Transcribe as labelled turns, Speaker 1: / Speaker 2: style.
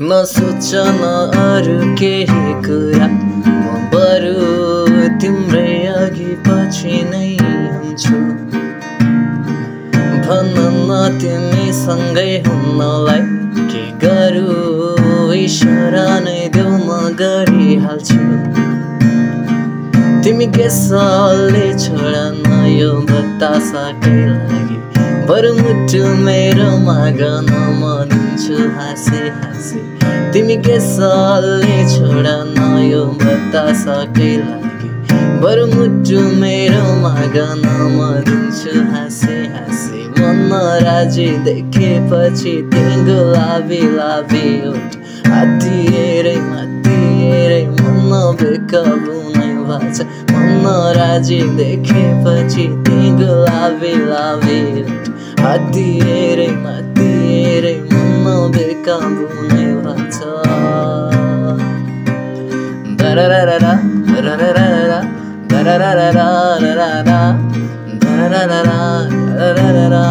Speaker 1: नसोच न अरू केही कुरा म बरु तिम्रै अघि पछि नै हुन्छु भन्न न तिमीसँगै हुनलाई के गरौँ इशारा नै देऊ म गरिहाल्छु तिमी के सालले छोड न यो बतासाकै लागि बरु मुटु मेरो मागन म दिन्छु हाँसे हाँसे तिमी के सालले छोड न यो बतासाकै लागि बरु मुटु मेरो मागन म दिन्छु हाँसे हाँसे मन नराजी देखेपछि तिमी गुलाबी लाबी ओठ हातिएरै मन बेकाबु नै भएको छ मन नराजी देखेपछि तिमी गुलाबी लाबी ओठ हातिएरै मन बेकाबु नै भएको छ दररररा दररररा दररररा दररररा दररररा